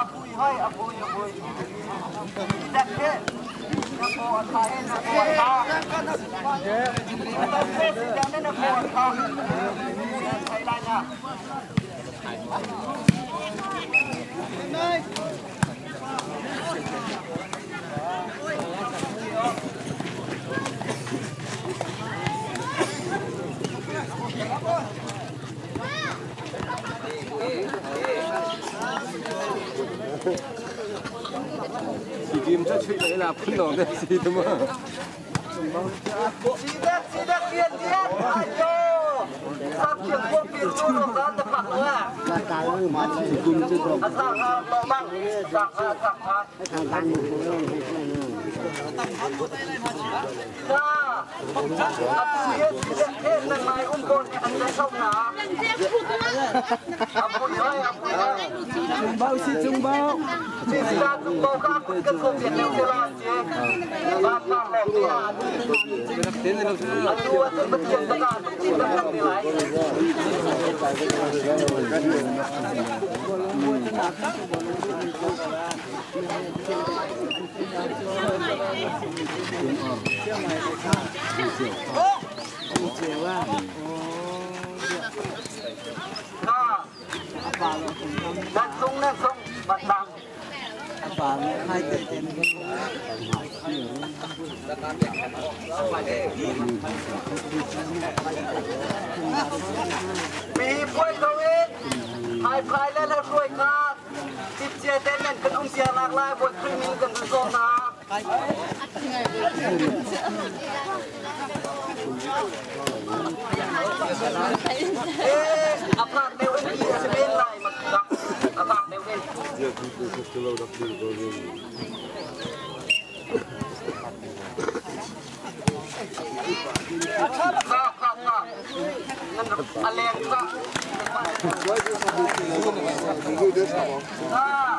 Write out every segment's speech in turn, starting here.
Apui hoi apui apui. Dak he. Na po atha he na po atha. Na po atha. Thai lai na. Sikim cu chuih lei la phun lawng te si tu ma. Sidak sidak lian lian ayo. Sap tiang kuang pin tu lo zan ta pak lo a. Asang ha lo mang sang ha sang ha. Na. Atu ye sidak he nan mai um kon an le thau na. Apu hai apu hai. Cung bau si cung bau. Sisa cung bau ka kun kan so pian leo se la che. Ba pa lo te a. Atu atu pathian ta ka chin tak tak te lai. Na. Nan sung nan sung bat bang. Pi puai ko in hai phai le le hruai kha tip cia te nan kan um cia nak lai bawi Khrih min kan zo na. Eh, a phak deuh in ti a si men lai mak a phak deuh in. Kha kha kha. Nan a leng kha. Ah.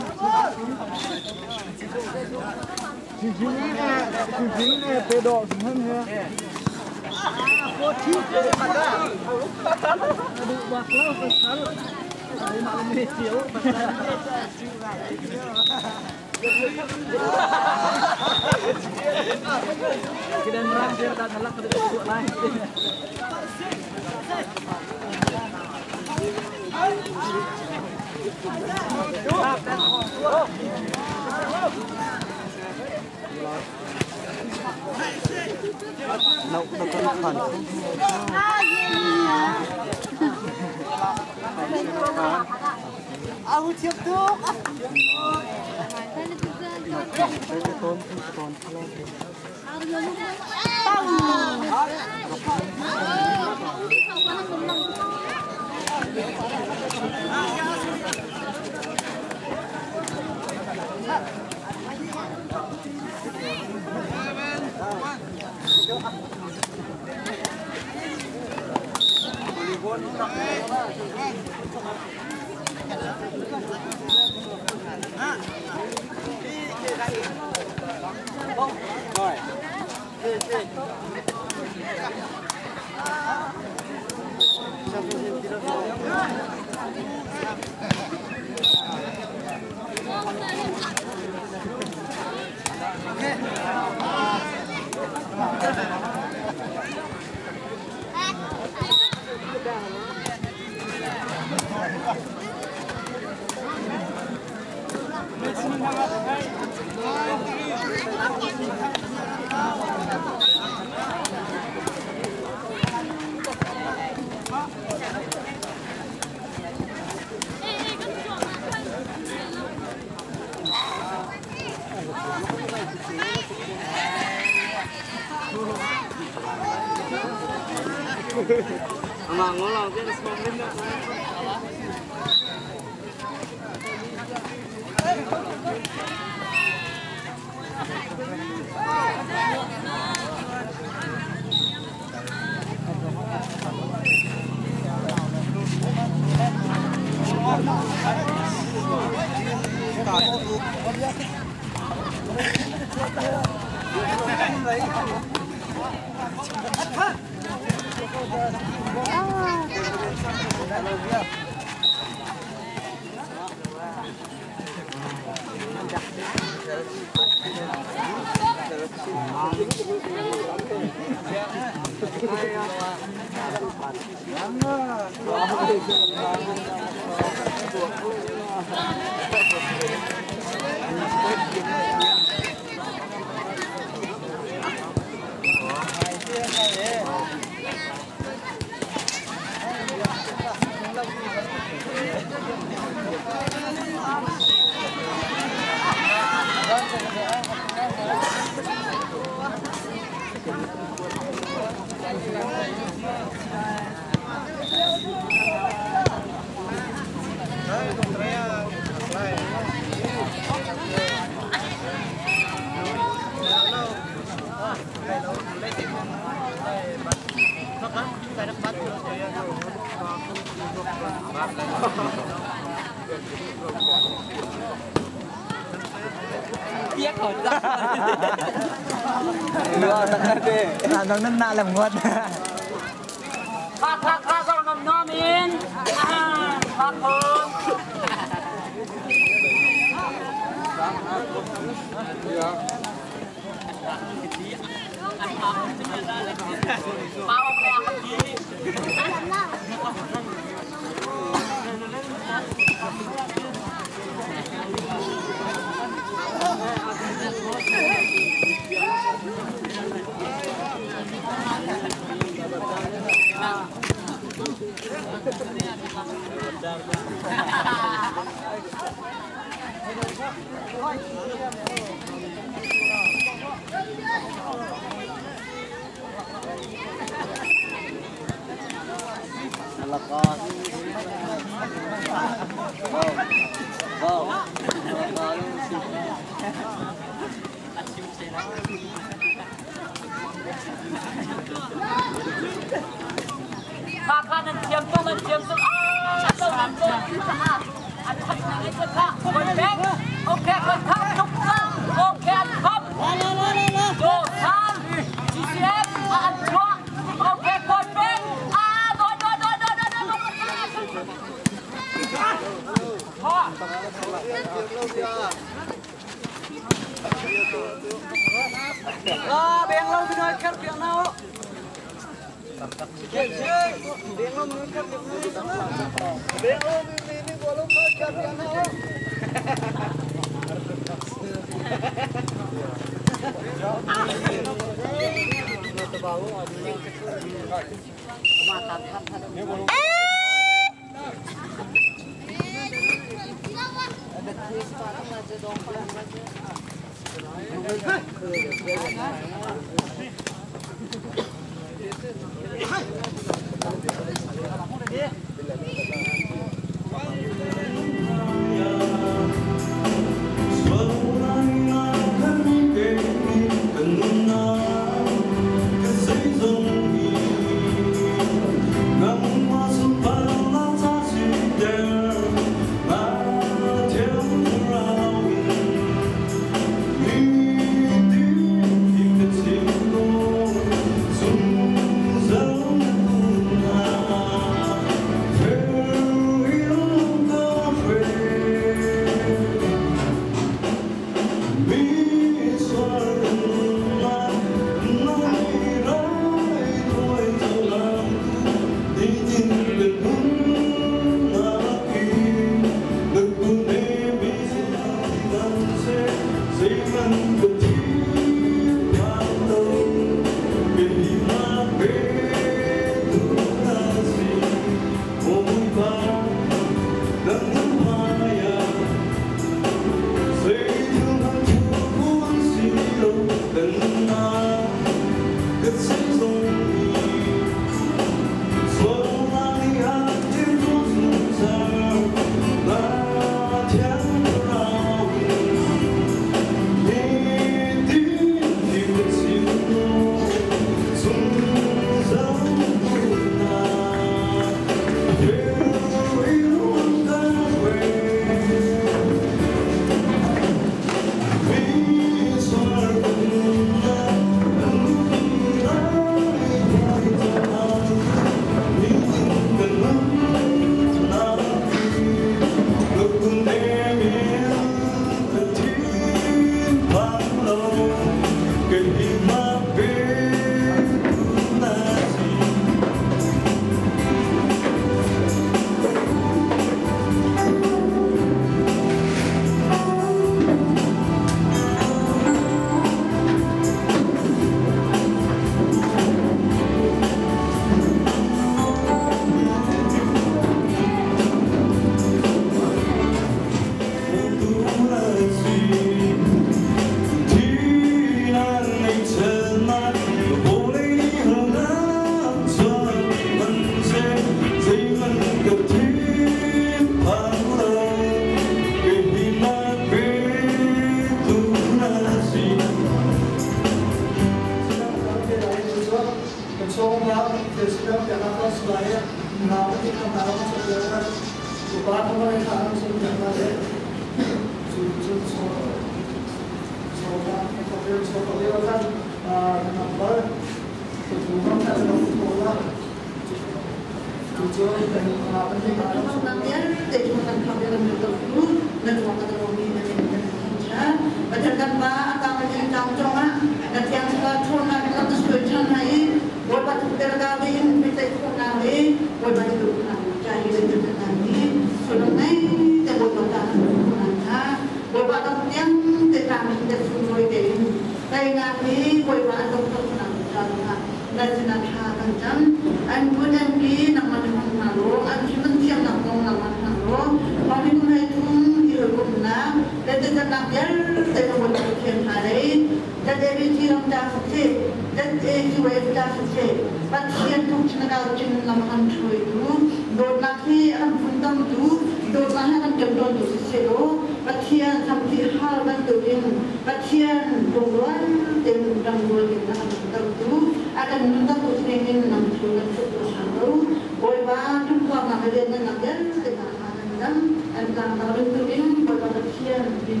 Le rian nan nak vialte hna kha nan dam an tlangtar bantukin Bawipa Pathian tin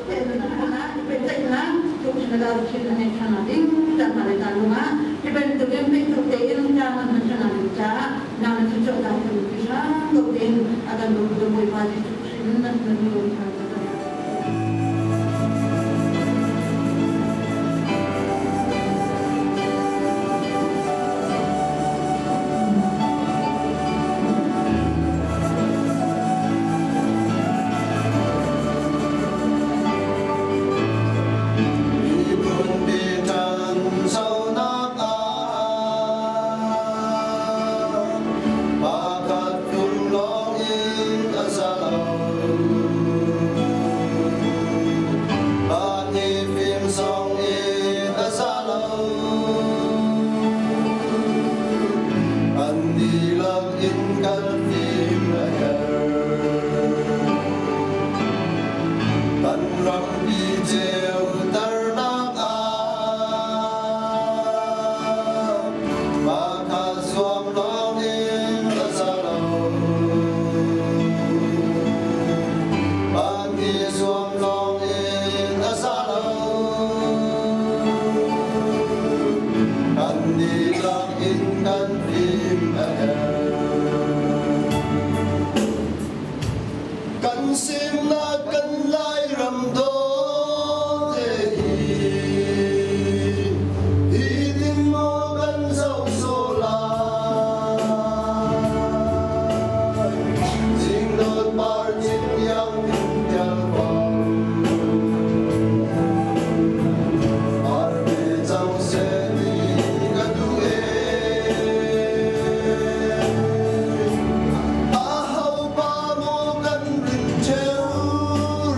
te nan ah i pehtlaihnak lungthin le lungthin a ngei ṭhan ding caan hna le caan lungah hi bantukin pehtlaih tein caan an hman ṭhan ding caah nang na thluachuah caan kan pi hram ko tein a kan bawmtu Bawipa Jesuh Khrih in nan nan lung ṭhan. Miphun pi ṭhanchonak ah pakhat kum lawng in a za lo. Pahnih fim zong in a za lo. An dihlak in kan fim a herh. Kan rampi ceuternak ah pakhat zuam lawng in a za lo. Pahnih zuam lawng in a za lo. Kan dihlak in kan fim a herh. Kan simnak kan Lairam dawte hi, hi tin maw kan zoh sawh lai. Zingdawt par cin iang in tial bang, par ve cang seh ti ka duh ee. Aho pa maw kan rin ṭheo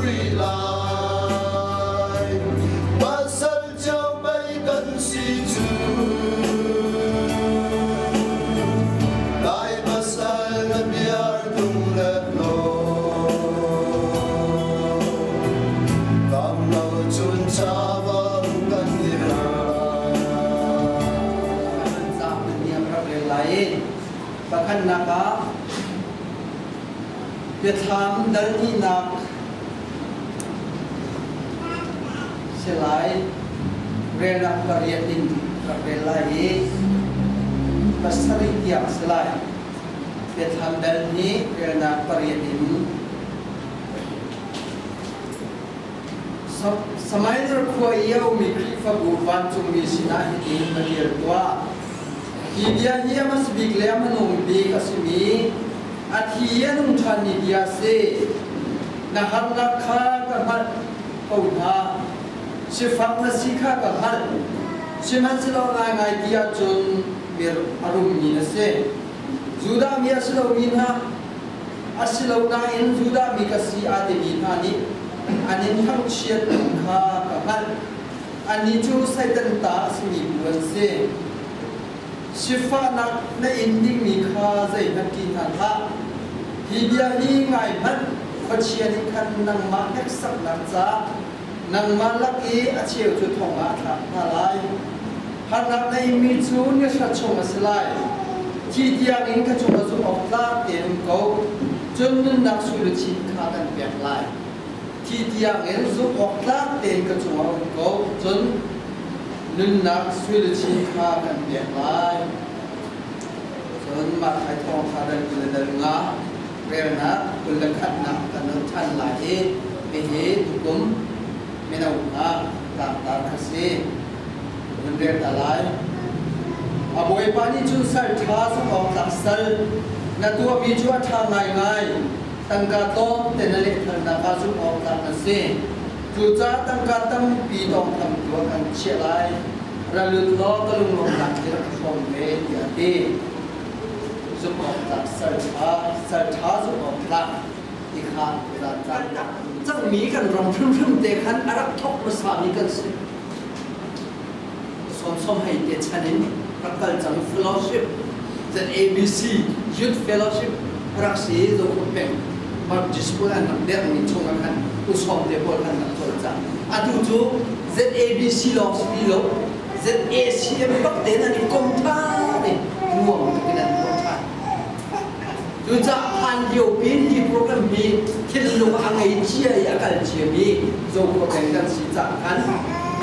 rih lai, pasal cio pei kan si cu. Lai pasal na biar tung le law, kam lo cun chabang kan i lai. Pakhatnak ah biathlam dal hnihnak si lai, relnak pariat in rak rel lai i pasarih tiang si lai. Biathlam dal hnih relnak pariat in. Samaiter khua i a ummi Khrihfabu vancungmi sinah hitin va ṭial tuah. Hi bia hi a hmasa bik le a hmanung bik a simi, a thi i a nung ṭhanmi bia a si. Na harnak kha ka hngalh ko hna. Sifak na si kha ka hngalh. Sihmanhsehlaw ngaingai ti ahcun mir a rummi na si. Judah mi a si lomi hna a si lo nain Judah mi ka si aa timi hna nih an in thangchiat kha ka hngalh. Annih cu Satan ta a simi bu an si. Sifahnak na in dingmi kha zeihmanh ṭih hna hlah. Hi bia hi ngai hmanh, khuachia nih khan nangmah hneksaknak ca nangmah lak i a cheu cu thong ah a thlak hna lai. Harnak na inmi cu ni hra chung a si lai. Thi tiangin ka cungah zumh awk tlak tein um ko, cun nunnak sui luchin kha kan pek lai. Thi tiangin zumh awk tlak tein ka cungah um ko, cun nunnak sui luchin kha kan pek lai. Cun Matthai thawngṭha dal 20 le dal nga relnak 21nak kan nawl ṭhan lai i hihi tukum mino hna tlangtar kha si. Hun rel ta lai. A bawipa nih cun sal ṭha zumh awk tlak sal na tuahmi cu a ṭha ngaingai. Tangka tlawmte na lehthalnak ah zumh awk tlak na si. Cucaah tangka tampi tawngthamtu ah kan chiah lai. Ra lut law ka lunglawmhnak hi rak hrawm ve, tiah a ti. Zumh awk tlak sal ṭha, sal ṭha zumh awk tlak ti kha caan cangmi kan ram hrimhrim te khan a rak thawk hmasami kan si. Sawmsawm hei te chan in rak kal cang fellowship ZABC Youth Fellowship rak si Zokhua peng Baptist School an rak derhmi chung ah khan usawm te pawl khan rak cawlcang. Atu cu ZABC lawng si ti lo, ZACM bak tein an i kom ṭhan i nuam tuk in an tuah ṭhan. Cucaah hlan lio pin hi program hi thinlung a ngei cia i a kal ciami Zokhua peng kan si caah khan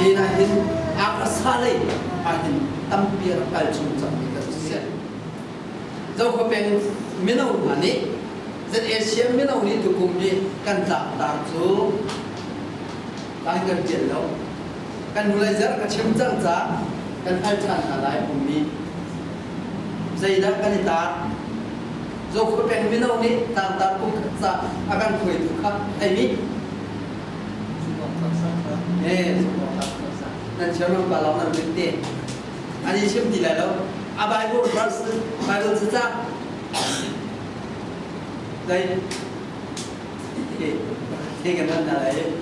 ni ah hin Akasa lei ah hin tampi a rak kal chung cangmi kan si. Zokhua peng mino hna nih ZACM mino nih tukum hi kan tlaktar cu kan kan tial lo. Kan hnulei zarh ka chim cang caah kan hal ṭhan hna lai pummi. Zeidah kan i tar? Zokhua peng mino nih tlangtar kum khat ca a kan hruaitu kha theimi? Eh, nan chairman pa lawng nan rit te. An i chim ti lai lo. A Bible verse, Bible caca. Dai. He kan nan na lai.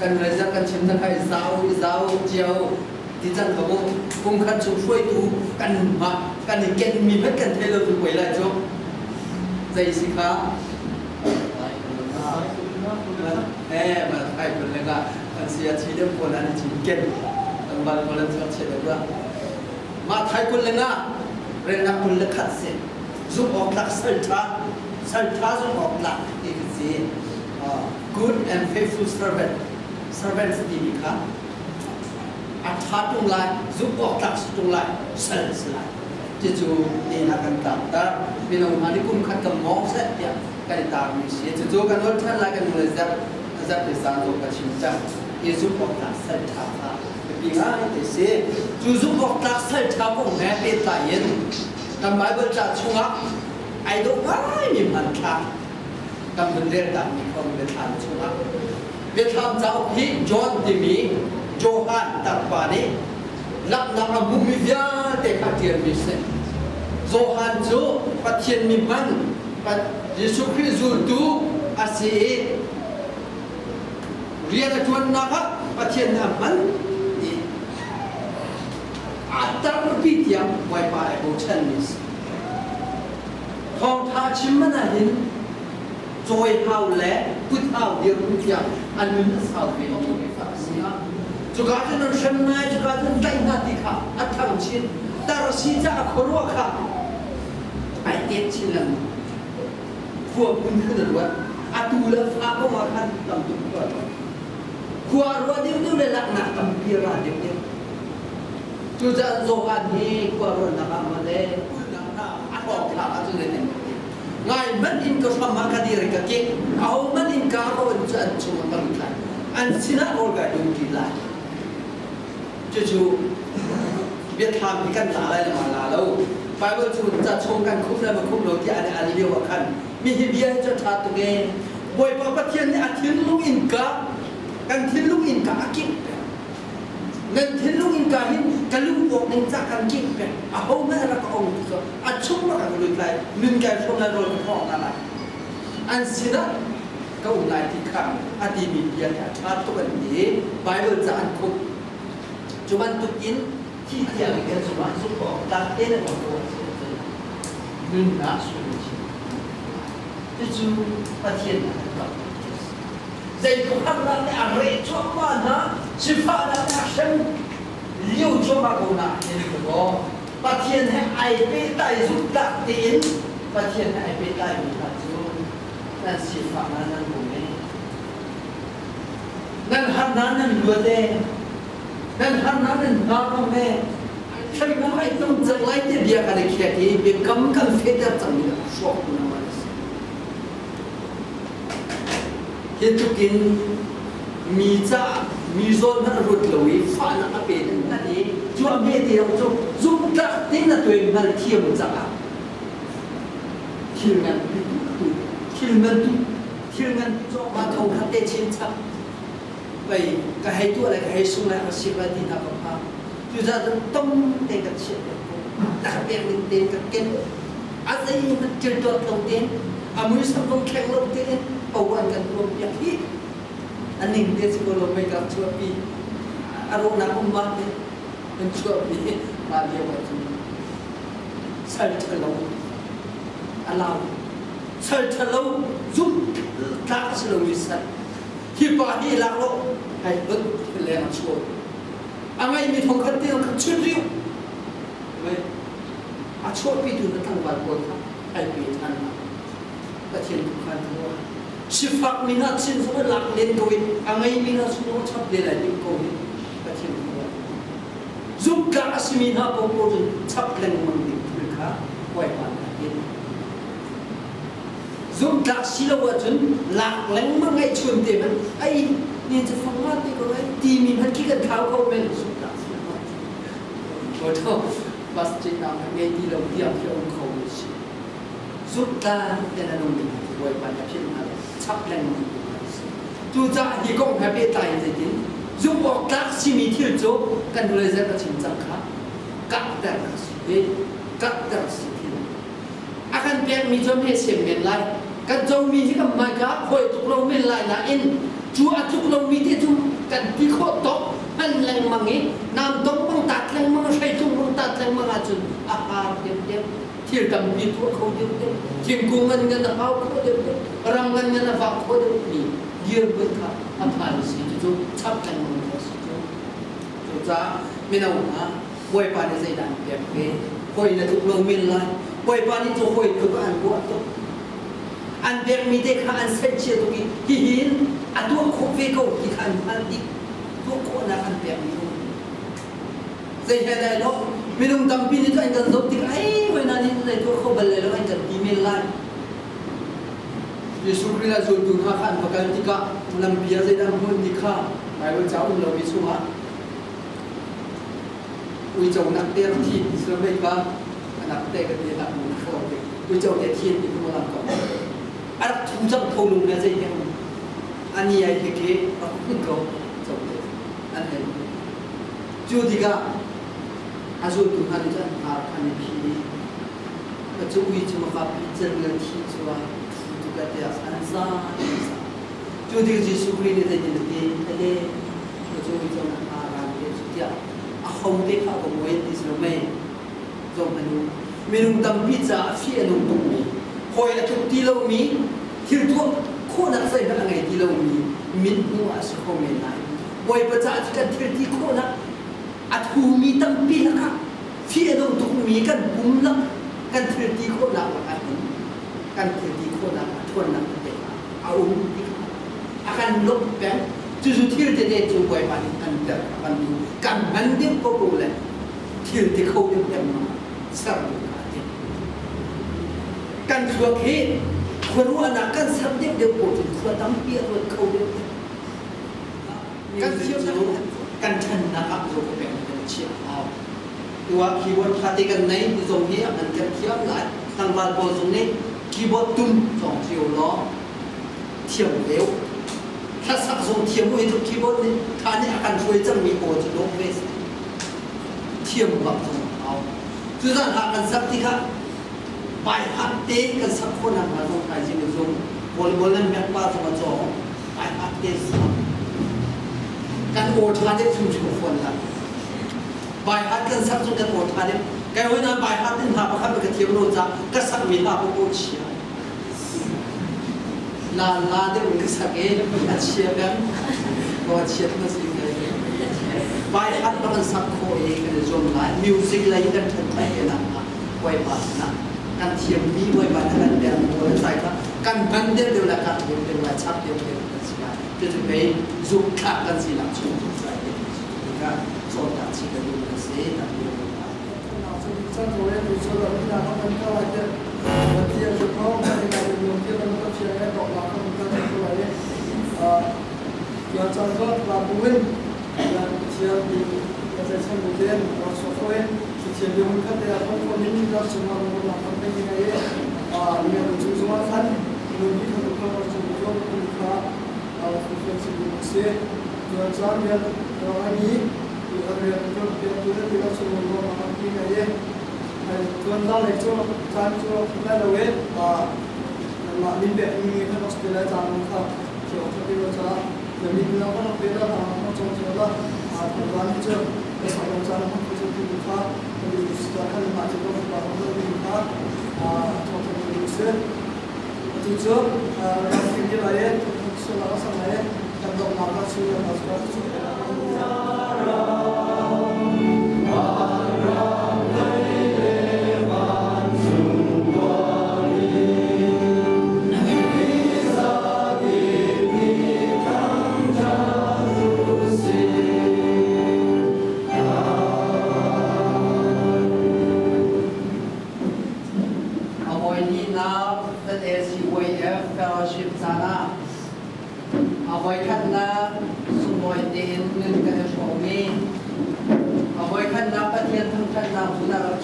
Kan rezak kan chim na khai zau zau chiao ti cang ko mu kum khat chung hruaitu kan ma kan i ken mi hmanh kan thei lo tu puai lai cu zei si kha eh ma thai kun le nga an sia chi dem ko nan chin ken ang bal ko lan chuak che da ma thai kun le nga ren nak kun le khat se zum ok tlak sal tha sal tha zum ok tlak ti si good and faithful servant servants ti mi kha a ṭha ṭung lai, zumh awk tlak si ṭung lai, sal si lai. Cucu ni hna kan tlakter. Mino hna nih kum khat kan mawng seh tiah kan i tarmi si. Cucu kan ol ṭhan lai kan nu le zarh zarh te zaan zong ka chim cang. Hi zumh awk tlak sal ṭha kha biapi ngai te si. Cu zumh awk tlak sal ṭha kong he pehtlai in kan Baibal ca chungah ai dawh ngaimi hmanthlak kan vun rel takmi kong biathlam chungah Biathlam cauk hi John timi Johan tarpa nih langhnak a hmuhmi vialte kha ṭialmi a si. Johan cu Pathian mi hman Jesuh Khrih zultu a si i rian a ṭuannak ah Pathian nih a hman i a tarpi tiang Bawipa ai bochanmi a si. Thawngṭha chim man ahhin cawi hau le kut hau dirhmun tiang an nun a sau ve mi fa a si. Cuka cun an hrem ngai, cuka cun tlaih hna ti kha a thang chin. Tar si caah khuaruah kha ai tet chin lengmang. Khua phunphun a ruat. Atu le fa kong ah khan tam tuk khua a ruat. Khua a ruah deuhdeuh le laknak tampi a ra deuhdeuh. Cucaah Johan hi khua ruahnak ah male kulhnak hna a thawngthlak ahcun zeitin Ngai hmanh in ka hram ah ka dir i ka kik. Ahohmanh in ka rawn cu an chungah ka lut lai. An sinah rawl kai dum ṭi lai. Cucu biathlam hi kan la lai le ma la lo. Bible cu ca chung kan khum le ma khum lo tiah an i al lio ah khan mi hi bia hi cu a ṭha tuk ee. Bawipa Pathian nih a thinlung in ka kan thinlung in ka a kik peng. Nan thinlung in ka hin ka lungpuak ning ca kan kik peng. Ahohmanh a rak ka ong ti cu a chung bak ah ka lut lai nun kai hrawm lai rawl ka thawng hna lai an sinah ka um lai ti kha a timi bia hi a ṭha tuk an ti i Bible ca an khumh cu bantuk in thi tiang in cungah zumh awk tlak te le ko nunnak sung cucu Pathian a kan tuah zeitluk harnak nih a reh cuahmah hna sifahnak nih a hrem lio cuahmah ko na hin kaw Pathian he ai pehtlai zumhtlak tein Pathian he ai pehtlaimi hna cu nan sifah hna nan um e. Nan har hna nan luat e. Nan har hna nan hna ngam e. Hremnak ai tum cang lai ti bia kan i khiak i biakam kan fehter cangmi a hrawk tu nama a si. Hi tluk in mi caah mi zawn hmanh a ruat lo i fahnak a pe hna i cu a hme te cu zumhtlak tein a tuai hngal thiam caah thil ngan tu thil ngan tu thil ngan tu ma thong khat te chin chap pei ka hei tuah lai ka hei sung lai ka sik lai ti hna ka pha cu zah cun tom te ka chiah na ka pek ning tein ka ken a zei hmanh thil tuat lo tein a muisam zong thleng lo tein owan kan tuam piak hi a ning te si ko lo mei ka chuahpi a rawhnak um ma te kan chuahpi mah lio ah cun sal ṭhalo a lau sal ṭhalo zumh tlak a si lomi sal hi pa hi lak lo hei but leng a chuak a ngeimi thong khat te kha chut riu a chuahpitu na tlangval pawl kha. Ai pe than hna. Pathian tu khan tu sifak mi hna sin zong lak len ko in a ngei mi hna sung chap len ai tim ko hi Pathian tu zumtlak a simi hna popo cu chap lengmang ding thil kha Bawipa nih a ti. Zumtlak si lo ahcun lak lengmang ngeih chun te hmanh ai ni cu fang nga te ko ai timi hmanh khi kan thlau kho men zumtlak si lo ahcun. Motor bus citnak hmanh ngei ti lo tiang khi a um kho mi si. Zumtlak ten a nungmi hna cu Bawipa nih a philh hna lo chap lengmang ding an si. Cucaah hi kong he pehtlai in zeitin zumh awk tlak simi thil cu kan hnulei zel ka chim cang kha kahter kha si hi kahter si thil a kan pekmi cu hme sem men lai kan comi hi kan hmaika hawi tuk lo men lai nain cu a tluk lomi te cu kan ti khawh tawk hman lengmang i nam dong bang tat lengmang hreitlung bang tat lengmang ahcun a har deuhdeuh thil tampi tuah kho deuhdeuh thingkung ngan ngan a hau kho deuhdeuh ram ngan ngan a vak kho deuh mi dirhmun kha a phan si cu chap lengmang kha si cu. Cucaah mino hna, Bawipa nih zeidah an pek ve? Hawi na tluk lo men lai. Bawipa nih cu hawi tluk ah an ruah tuk. An pekmi te kha an saihchia tuk i hihin a tuah khawh ve ko ti kha an hngalh dih. Tuah khawhnak an pekmi um. Zei he dai lo, minung tampi nih cu an kan zoh tik ai hoi na nih zei tuah kho bal lai lo an kan ti men lai. Jesuh Khrih le zultu hna kha an va kal tikah lampi ah zeidah an hmuh ti kha Baibal ca um lomi chungah uico nak te rak thi ti si lo mei kha a nak te ka ti nak mun kho te uico te thi ti mu lang ko a rak thu cang tho lung le zei he ani ai he ke rak hun ko co te an hei cu tikah a zultu hna nih cun har an i phi i cu ui cu maka pi cel le thi cu a thu tuk a tiah an zan cu tik Jesuh Khrih nih zeitin a ti ele cu ui cu na ran te cu tiah a ho te kha ka muai ti si lo mei zong anu minung tampi caah fi a nung tukmi hawi a tluk ti lomi thil tuah khawhnak zeihmanh a ngei ti lomi min hmu ah a si kho men lai Bawipa caah cu kan thil ti khawhnak a thumi tampi lakah fi a dong tukmi kan pum lak kan thil ti khawhnak lakah hin kan thil ti khawhnak a ṭhawnnak tete kha a um ti kha a kan lawmh peng. Cucu thil tete cu Bawipa nih kan ter a kan duh kan hman deuh ko ko le thil ti kho deuh lengmang ser ding kha a ti. Kan thluak hi khuaruahnak kan ser deuh deuh ko cun khua tampi a ruat kho deuh. Kan thiamnak kan ṭhannak ah zo ka pek kan chiah hau. Tuah keyboard ṭha te kan nei ti zong hi a hman kan thiam lai. Tlangval pawl zong nih keyboard tum cawng cio law thiam ve u. Hlasak zong thiam u hi cu keyboard nih ṭha nih a kan hruai cangmi aw cu dawh ve si. Thiam bak zong a hau. Cu zan hla kan sak tikah baihat te kan sak khawh nakhnga zong thaizing in zung volleyball nan mek pa zong a cawng baihat te sak kan aw ṭha deuh hrimhrim fawn la baihat kan sak cun kan aw ṭha deuh kai hoi na baihat in hla pakhat ka thiam lo ca ka sak mi hla popo chia la la deuh in ka sak i a chia peng ko a chiat na si baihat ba kan sak khawh i kan i zuam lai music lei kan ṭhan lai ke nak Bawipa sinah kan thiammi Bawipa nih kan pekmi rawl le sai kha kan hman deuhdeuh le kan deuhdeuh le chap deuhdeuh kan si lai. Cucu pei zumhtlak kan sinak chung cu si lai ti kha cawntak chih ka duh na si.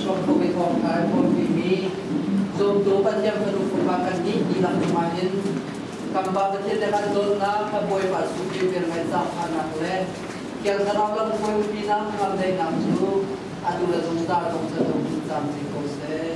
hrawm kho mi thawngtha hrawmpi mi zumtu Pathian fanu fapa kan nih dihlak cungah hin kan Pa Pathian le kan dawtnak kan Bawipa Jesuh Khrih velngeih zaangfahnak le Thiang Thlarau lamhruai umpinak hngalhdaihnak cu atu le zungzal zong cu dong in camcin ko seh.